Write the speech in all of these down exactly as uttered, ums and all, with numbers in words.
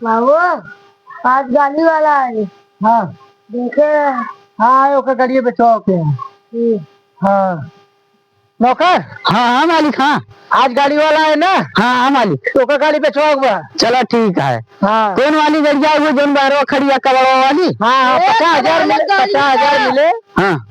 बाबू, आज गाड़ी वाला आए। हाँ। देखे। हाँ, आए, ओकर गाड़िया बेचवा के। हम्म। हाँ। नौकर? हाँ, हाँ, मालिक, हाँ। आज गाड़ी वाला है ना? हाँ, हाँ, मालिक। तो ओकर गाड़ी बेचवा के बा। चला, ठीक है। हाँ। कौन वाली गड़िया हुई, जौन बाहरवा खड़ी है, कबाड़वा वाली? हाँ, हाँ, ए, पचास हजार कबाड़ मिले, गाड़ी पचास हजार का। मिले। हाँ।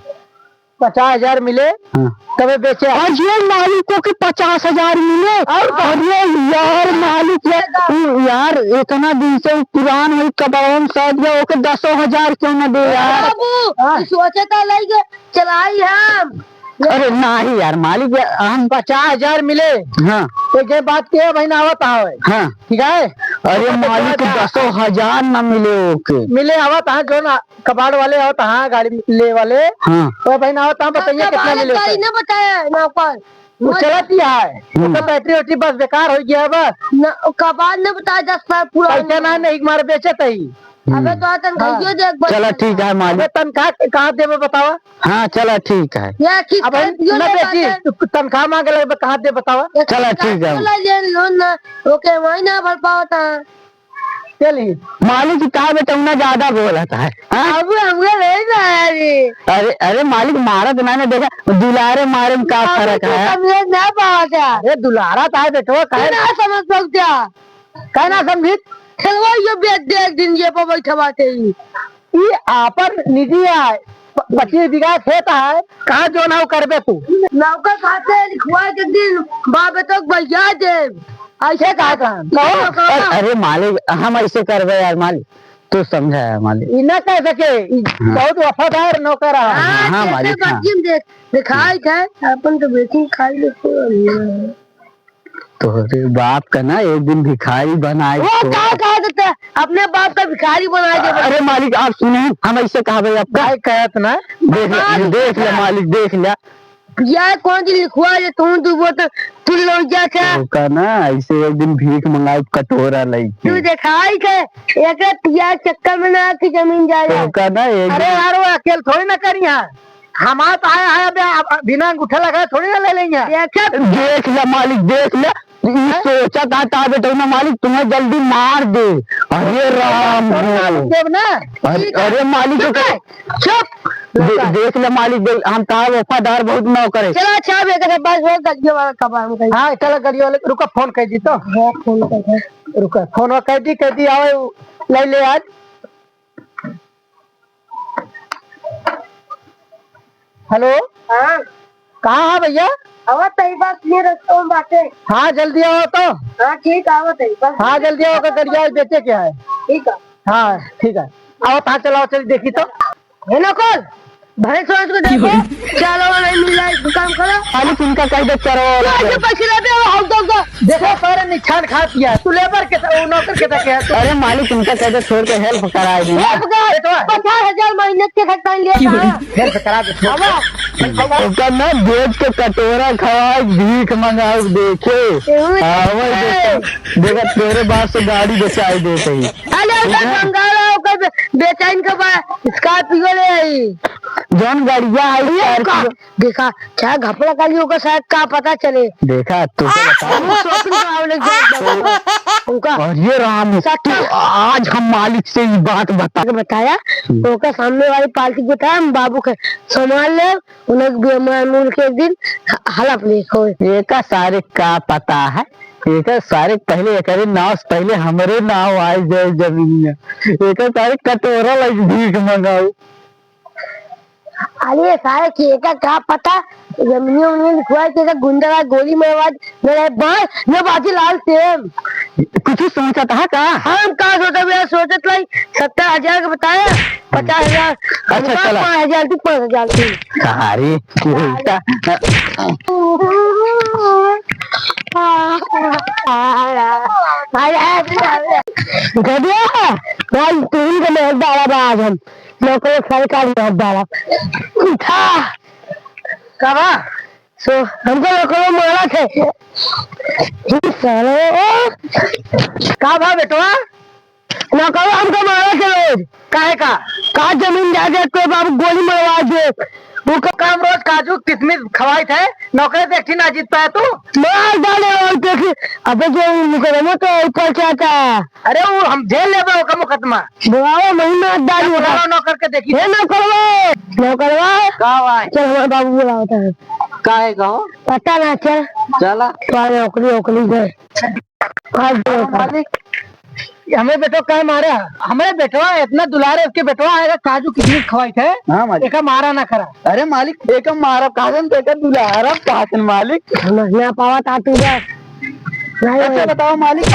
पचास हजार मिले, हाँ। तबे बेचे। और ये मालिक को कि पचास हजार मिले। और का? अरे यार, मालिक यार, यार, इतना दिन से उ पुरान हुई कबाड़वा में सज गया, ओके दसो हजार क्यों ना दे यार? बाबू, हाँ। तू सोचे तो लई के चलाई हम। अरे नाही यार, मालिक यार, हम पचास हजार मिले। हाँ। तो ये बात के भाई ना आवत हवे। हाँ। ठीक है? अरे तो मालिक, पचास हजार। दसो हजार ना मिले ओके। मिले आवत, हाँ, जो ना कबाड़ वाले आवत, हाँ, गाड़ी ले वाले। हाँ। तो भाई ना आवत, हाँ, बताइए कबाड़ कितना मिले का ओके। ही ना बताया, ना ऊपर। वो मत चलत ही है। हम्म। ओकर बैटरी वैटरी बस बेकार हो गया है बस। ना, कबाड़ ने बताया दस साल पुराना। पैसा ना, नहीं मार बेचत ही। अबे हम्म। तो तनखाइयो हाँ। दे एक बार। चला ठीक है मालिक। अबे तनखाह कहाँ देबे बतावा? हाँ, चला ठीक है। ये किस अब हम तनखाइयो ना दे बेची, बात है? तनखाह मांगे लगे, कहाँ दे बतावा? ये चला ठीक है। तनखाह ले ले लोन ना, ओके, वही ना भर पावत है। चली। मालिक का बेटौना ज्यादा बोलत है, हाँ? अब हमके नहीं मारा रे। अरे, अरे मालिक मारत ना, ना देखा, दुलारे मारे में का बाबू फर्क तो है? समझे ना पावत है। अरे दुलारा तो है बेटवा, काहे ना समझ पावत है? काहे ना समझित? खेलवा ये बेच दे एक दिन, ये पर बैठा बाटे ही। ई आपन निजी है, प-, पच्चीस बीघा खेत है, कहाँ जो ना हो करबे तू। नौकर खाते लिखवाए के दिन बाप बेटो के बहिया दे। ऐसे कहा था? कहो। नौकर अरे, अरे मालिक, हम ऐसे करबे यार मालिक, तू समझा यार मालिक। ई ना कह सके, ई हाँ। बहुत वफादार नौकर है। हाँ, हाँ, कैसे मालिक, हाँ। बच्ची में देख, दिखाई थे, अपन तो बेटी खाई लेते हैं। तोहरे बाप का ना एक दिन भिखारी बनाए वो तो। का कह देते हैं? अपने बाप का भिखारी बना दे। अरे मालिक, आप सुने, हम ऐसे कहबे आपका। भाई कहत ना। देख ले, हाँ, देख ले हाँ। मालिक, देख ले। या कौन सी लिखवा दे तू, तू वो तो, तू लोग जा क्या? ओका ना, ऐसे एक दिन भीख मंगाए कटोरा लइके। तू दिखाई के, एक पिया चक्कर में ना आके जमीन जाए। ओका ना, एक अरे दिन यार, वो अकेल थोड़ी ना करी है। हमार तो आया है, अबे, अब, अब बिना अंगूठा लगाए थोड़ी ना ले लेंगे। देखे देख ले मालिक, देख ले। ई हैं? सोचा था, था बेटौना मालिक तुम्हें जल्दी मार दे। अरे राम हो। देव ना। अरे, ठीक है। अरे मालिक, चुप रहे। चुप। दे-, देख ले मालिक, देख, हम तार वफादार बहुत नौकर है। चला अच्छा, अब एक बार और गलिए वाला कबाड़ में कहीं। हाँ, चला गलिए वाले, रुका, फोन कर दी तो। हाँ, फोन कर दे। रुका, फोन कर दी, कर दी, आओ, ले ले आज। हेलो। हाँ। कहाँ है भैया? आवत है, बस ये रस्ता में बाटे। हाँ, जल्दी आओ तो। हाँ, ठीक, आवत है, बस। हाँ, जल्दी आओ, ओकर गड़िया बेचे के है। ठीक है। हाँ, ठीक है। आओ, कहाँ चलाओ, चल देखी तो। है ना कौन? भैंस वैंस को देखो, चारा वारा नहीं मिल रहा है, इसको काम करो। खाली तुमका कह दे, चरवा वाला तू ऐसे करो। पैसे लेते हो, हम तो, तो देखो, सारे निछान खा दिया। तू लेबर के साथ, वो नौकर के साथ क्या है? तू अरे मालिक, इनका कहते छोड़ के हेल्प कराए दे ना। हेल्प का? बेटवा। पचास हजार महीने के खर्चा ले कहाँ? हेल्प करा दे, छोड़। अब ओकर ना बेच के कटोरा खवाए, भीख मंगाओ, देखे। एहू हाँ, वही ए। देखो, देखो, तेरे बाप से गाड़ी बेचाई देते ही। अरे, ओकर ठीक है। बंगाल है, ओकर बे-, बेचैन के बा-, स्कॉर्पियो ले आई। जौन गड़िया है, ये का? स्कॉर्पियो। देखा, क्या घपला कर लियो का, शायद का पता चले। देखा, तो आ, बता। वो शॉपिंग का आवले जाए, उनका अरे राम, सट्टा। तो आज हम मालिक से ये बात बता। बताया, हम्म। ओकर सामने वाली पार्टी को था, हम बाबू के सामान ले, उन्हें बेमान मूल के एक दिन ह-, हलफ लिखो। एका सारे का पता है, एका सारे पहले एकरे नाव से पहले हमरे नाव आए जाए जमीनिया। एका सारे कटोरा लग भीख मंगाओ। अरे सारे के का, का पता, जमीनिया उन्हें लिखवाए के का गुंडा का गोली मरवा दे, मेरे बाल, ये बाजी लाल सेम। कुछ सोचत है का? हम का सोचब यार, सोचत लाई, सत्तर हजार के बताया, पचास हजार, अच्छा, हमका चला। पाँच हजार तू, पाँच हजार तू। सारी उल्टा। गधे, भाई, तू ही का मेहर डाला बा आज हम। नौकरी सरकार में डाला। उठा। का बा? सो, हमको लोग को मारा थे। ई साले, ओ। का बा बेटवा? ना कहो हमको मारा थे रोज। काहे का? का जमीन जायदाद पे बाबू गोली मरवा दे। तू का काम रोज काजू किशमिश खवाइत है, नौकरी देखी ना जीत पाए तू। मार डाले और देखी, अबे जो मुकदमा तो ऊपर क्या था? अरे वो हम झेल लेबे ओकर मुकदमा। बुलाओ, मैं मार डाली। बुलाओ नौकर के देखी। हे नौकरवा, नौकरवा। का भाई? चल हमारे बाबू बुलावत है। का है कहो? पता ना, चल। चला। तो नौकरी ओकरी दे। आज दे। मालिक, हमरे बेटवा का मारा? हमरे बेटवा इतना दुलारे, उसके बेटवा आएगा, काजू किशमिश खवाइत है। हाँ, मालिक। एका मारा ना करा। अरे मालिक, एका मारब कहा तन, एका दुलारब कहा तन मालिक। समझ ना पावा था तू बस। नहीं अच्छा भाई। बताओ मालिक,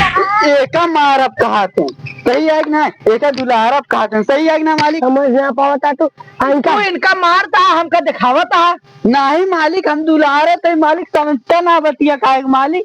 एका मारब कहा तन, सही है कि ना? एका दुलारब कहा तन, सही है कि ना मालिक? समझ ना पावा था तू। इनका तू इनका मारता, हमका दिखावता। नहीं मालिक, हम दुलारत है मालिक, समझता ना बतिया काहे के मालिक।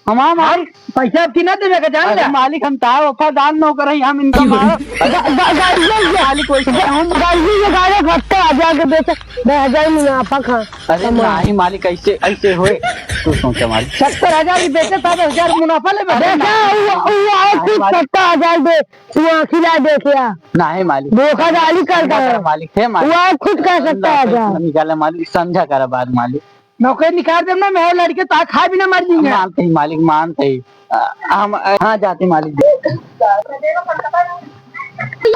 हमार मालिक। पैसा अब की ना देवे का, जान अरे ले। मालिक, हम तार वफादार नौकर हई, हम इनका मारब। गा-, गा-, गाड़िया ये, मालिक, वैसे हम गाड़िया ये गाड़िया घटता हजार के बेचे, दस हजार मुनाफा खा, अरे कमा। नहीं मालिक, ऐसे, ऐसे होए, तू सोचा मालिक। सत्तर हजार ही बेचे, सात हजार मुनाफा ले बेचे। देखा, वो, वो और नहीं कुछ मालिक। सत्तर हजार दे, तू आँखी ला देखिया। नहीं मालिक। धोखाधड़ी करता समझा है। करा मालिक, हे मालिक। वो और खुद कर सकता है समझा क्या? करा, निकाले मालिक, समझा करा बात मालिक। नौकरी निकाल देब ना, मैं लड़के तो खा भी ना मर जाएंगे। मानते ही मालिक, मानते ही। अ, हम, अ, हाँ, जाते मालिक।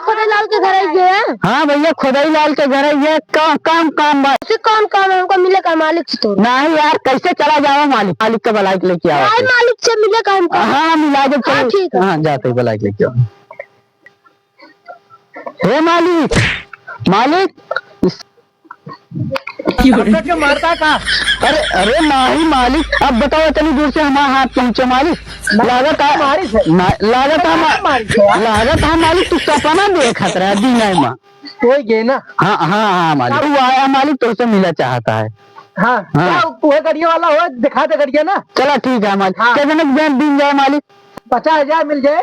खोदाई लाल के घर आई है? हाँ भैया, खोदाई लाल के घर आई है। का-, काम, काम बा। ऐसे कौन काम है? हमको मिले का मालिक से तो? नहीं यार, कैसे चला जाओ मालिक? मालिक के बुलाए के लेके आओ। नहीं, मालिक से मिले का हमको। हाँ, मिला के हाँ, चलो। ठीक है। हाँ, जाते बुलाए के लेके आओ। हे मालिक, मालिक, इस- हमका के मारता का? अरे, अरे नाही मालिक, अब बताओ इतनी दूर से हमारा हाथ पहुँचे मालिक। लागत है, मारी से। ना, लागत है मा-, मारी से यार। लागत है मालिक, तू सपना देखत रहा दिन में। कोई गे ना। हाँ, हाँ, हाँ मालिक, अब तू आया मालिक, तुझसे मिला चाहता है। हाँ, हाँ। क्या वह गड़िया वाला हो, दिखा दे गड़िया ना। चला ठीक है मालिक, हाँ। कितने दिन, दिन जाए मालिक? पचास हजार मिल जाए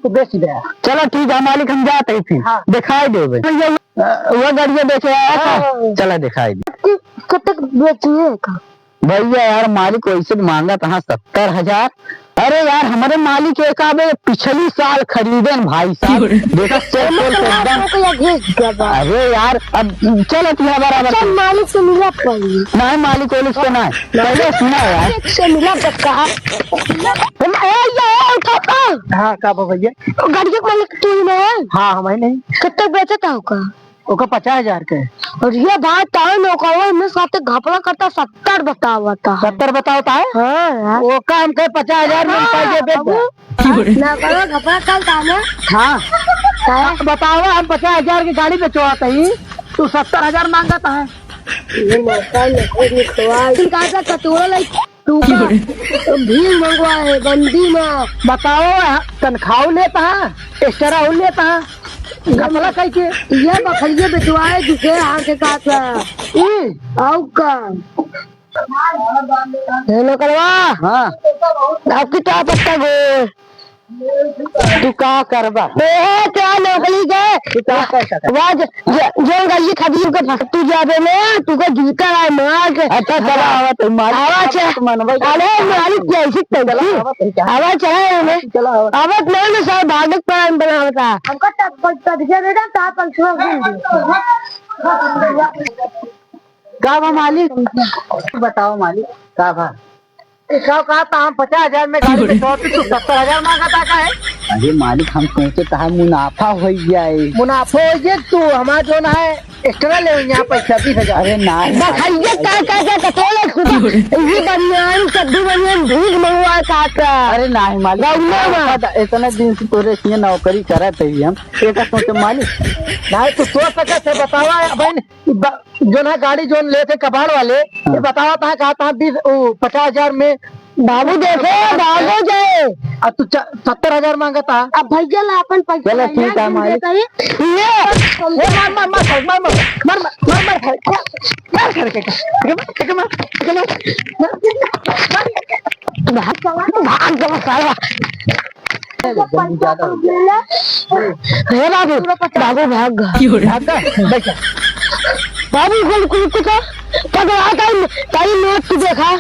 तो बेच दे। चला ठीक है मालिक, हम जात ही फिर। हाँ। दिखाई देबे। भैया, अ, वो गड़िया देखे आया था। हाँ। चला दिखाई दे। कि-, कितने बेचिए का? भैया यार, मालिक वैसे तो मांगत है सत्तर हजार। अरे यार, हमरे मालिक एक आबे पिछली साल खरीदे न भाई साहब। देखा, सेल, सेल से एकदम। अरे यार, अब चलत है बराबर। अच्छा, मालिक से मिला पहले। नहीं, मालिक वोलिक से नहीं। पहले सुना यार। मालिक से मिला बस कहा। हम, ए, ये, ए, उठा, उठा। हाँ, का बा भैया? गाड़ी के मालिक तू ही ना है? हाँ, हम ही नहीं। कितने बेचत है ओका? ओका पचास हजार के। और ये भाई, ताऊ नौकरवा में साथे घपला करता, सत्तर बतावता है। सत्तर बतावता है? हाँ यार। ओका हम कहे पचास हजार में हाँ, पाई जे बेच दे। बाबू। नौकरवा घपला करता है ना? हाँ। बतावा, हम पचास हजार की गाड़ी बेचवाते ही, तू सत्तर हजार मांगता है। ये मौका नौकरी निकलवा। तुम कहाँ से कटोरा लाई? तू का भीख मंगवा है, बंदी में। बताओ, तनखाओ लेता है, एक्स्ट्रा हो लेता है, घपला कह के। ये बखरिया बेचवाए जिसे आके काट रहा। ई? आउ का? हे नौकरवा। हाँ। आपकी क्या पत्ता गो? तू का करबा? ए, क्या नौकरी के? तू का कर सकत? वाह, ज-, ज-, जो गली खदीम के फंस तू जाबे में, तू के जूता है मार के। अच्छा, चला, आवा। आवत है, मालिक। आवा, चला। मनवा के अरे, मालिक, कैसे चला, तैसी? आवत है क्या? आवा, चला, है में। चला, आवत। आवत नहीं, मैं साहब, भागत plan बनावता। हमको तब, तब, तब, जब बेटा, साहब, पंचवा गुण दे। का बा मालिक? बताओ मालिक, का बा? ए, का कहा था, हम पचास हजार में गाड़ी बेचवाते, तू सत्तर हजार मांगा था का है? अरे मालिक, हम सोचे था मुनाफा हो जाए। मुनाफा हो जाए, तू हमारा जो ना है, एक्स्ट्रा ले यहाँ पैसा बीस हजार। अरे ना, ना, खाइए, का, का, का, का, तोले खुदा। ये बनियान, सब्जी बनियान, भीख मंगवा, का, का। अरे नहीं मालिक, गौना में। पता, इतने दिन से तोरे इसमें नौकरी करत ही हम, एक सोचे मालिक। नहीं, तू सोच सकत है, बतावा, बहन। ब-, जोन है गाड़ी जोन लेते कबाड़ वाले, हाँ। ये बतावा था, कहा था बीस, ओ, पचास हजार में। बाबू देखे, भागो जाए। अब तू च-, सत्तर हजार मांगता। अब भैया ला अपन पैसा चलो, ठीक है, मालिक। ये, ये मार, मार, मार, मार, मार, मार, मार, मार, मार, मार, मार, मार, मार। भाग, भाग, भाग, साला। हे बाबू, बाबू भाग गया। भाग गया? बैठ जा। बाबू, कुल, कुल, कुछ पकड़ा, ताई, ताई नोट तू देखा।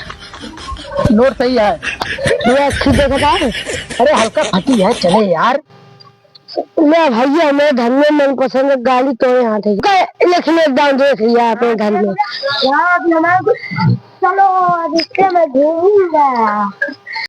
नोट सही है। ये अच्छी देखा था। अरे, हल्का फटी है, चले यार। ले भैया, मेरे घर में मनपसंद गाड़ी तो यहाँ थे। कहे, लेकिन एक दाम देख लिया अपने घर में। यार, हमारे को, चलो, अब इससे मैं घूमूंगा।